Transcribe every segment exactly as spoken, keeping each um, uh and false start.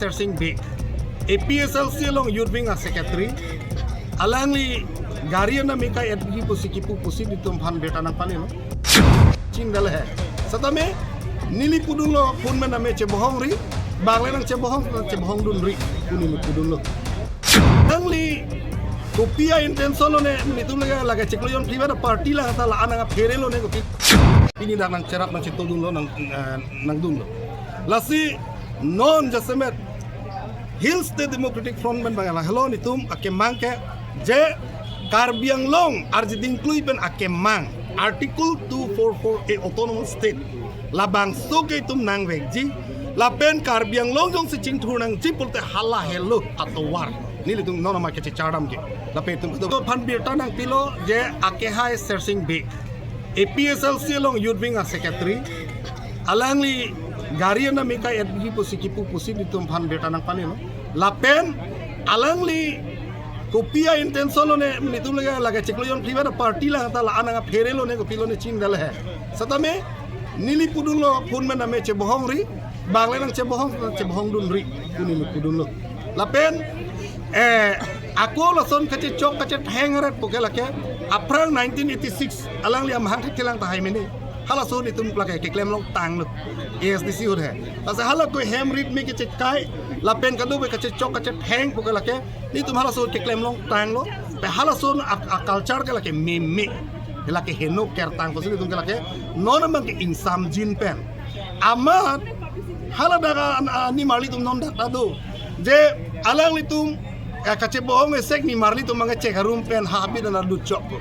Sersing Bey, A P H L C along Youth Wing a Secretary, alangli gari anam ekai etgi pusi kipu pusi nelitum aphan birta nangpalelo. Chindale he. Setame neli pudunlo phone pen name chebohong ri, bang le nangchebohong, nangchebohong dun ri, pu neli pudunlo. Alangli kopi a-intention lone, nelitum lake, lake chiklo jon private party lang ta la-an nangphere lone kopi. Pini dak nangcherap nangchetodunlo nang, eh, nangdunlo. Lasi non jasemet Hill State Democratic Front pen bang la helo nelitum akemang ke je Karbi Anglong arjiding klui pen akemang Article two four four A Autonomous State labangso ke itum nangvekji lapen Karbi Anglong jongsi chingthur nangji pulote hala helo atovar. Nelitum non ama kechechardam ke. Lapen itum kedo aphan birta nangpilo je akehai Sersing Bey, A P H L C along Youth Wing a Secretary, alangli gari anam ekai etgi pusi kipu pusi nelitum aphan birta nangpalelo. Lapen alangli kopi a-intention lone, nelitum lake, lake chiklo jon private party lang ta la-an nangphere lone kopi lone chindale he. Setame neli pudunlo phone pen name chebohong ri, bang le nangchebohong, nangchebohong dun ri, pu neli pudunlo. Lapen, eh, ako lason kachechok kachetheng ret pu ke lake, aphrang nineteen eighty-six, alangli amahang thekthe lang tahai mene. Halaso nelitum lake keklem longtanglo, A S D C ahut he. Lasi hala ko hem rit me kechekai, lapen kadokave kachechok kachetheng pu ke lake, nelitum halaso keklem longtanglo, pe halaso a, a-culture ke lake meme, lake heno kertang pusi nelitum ke lake, non abang ke ingsamjin pen. Amat hala dak a, a, nimarli atum non dak ta do. Je alanglitum, eh, kachebohong esek nimarli atum abang ke Chekharum pen habit ana dutchok ko.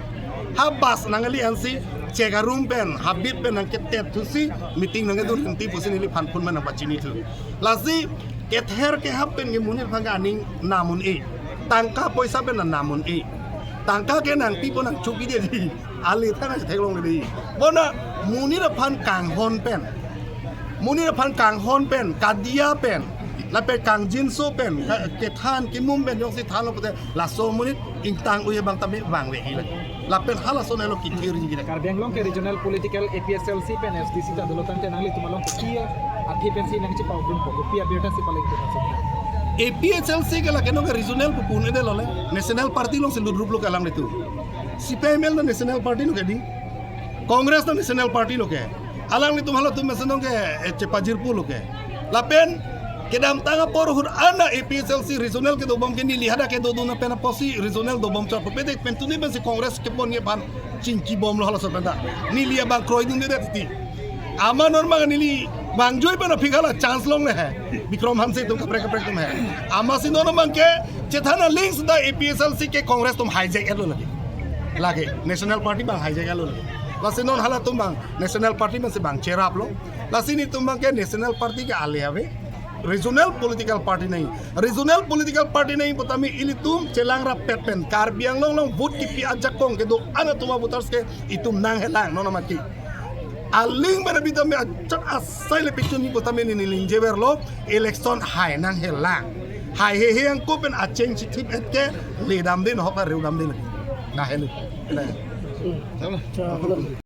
Ha bus nangali ansi Chekharum pen habit pen nangketet thusi meeting nangkedun henti pusi neliphan phone pen nangpachinithu. Lasi kether kehap pen ke monit aphan ke aning nam un-e. Tangka poisa pen nam un-e. Tangka ke nangpipo nangchokpide di. Ali thana theklong di. Bonta monit aphan kanghon pen, monit aphan kanghon pen, kadia pen, lapen kangjinso pen, ka-, kethan kimum pen jongsi thanlo pute laso monit ingtang ui abang tame vangve hila. Lapen halason elo kithir ji gina. Karbi Anglong ke regional political A P H L C pen S D C ta dolo tangte nanglitum along kopi athe pensi nangchepao dun po, kopi abirta si palengdun aso. A P H L C ke lake non ke regional pu pu-un-edetlo le. National party alongsi lutrup lo ke alanglitum. C P I M L ta national party lo ke di. Congress ta national party lo ke. Alanglitum halatum mesen non ke, eh, chepajirpo lo ke. Lapen kedamtang apor ahut ana A P H L C regional kedobom ke neli hadak kedodun pen apotsi regional dobom chot pu pede pen tuni pensi Congress keponji aphan chingkibomlo halaso pen ta. Neli abang kroidundedet ti. Amat non abang neli vangjuji pen aphi hala chance longle he. Bikram Hanse atum kaprek kaprek atum he. Amatsi non abang ke chethan aling seta A P H L C ke Congress atum hijack-etlo lake. Lake National Party abang hijack-etlo lake. Lasi non halatum abang National Party abang si bang cheraplo. Lasi nelitum abang ke National Party ke ale ave. Regional political party nangji. Regional political party nangji putame ilitum chelang rapet pen Karbi Anglong along vote kipi ajakong kedo-an atum avoters ke itum nanghelang non amat ke. Aling pen abitame achot asai le picture ni putame neli ningjeverlo election hai nanghelang. Hai hehe angko pen acheng chithip-et ke ledamde nohok ta reudamde lake. Nahelu. Nah.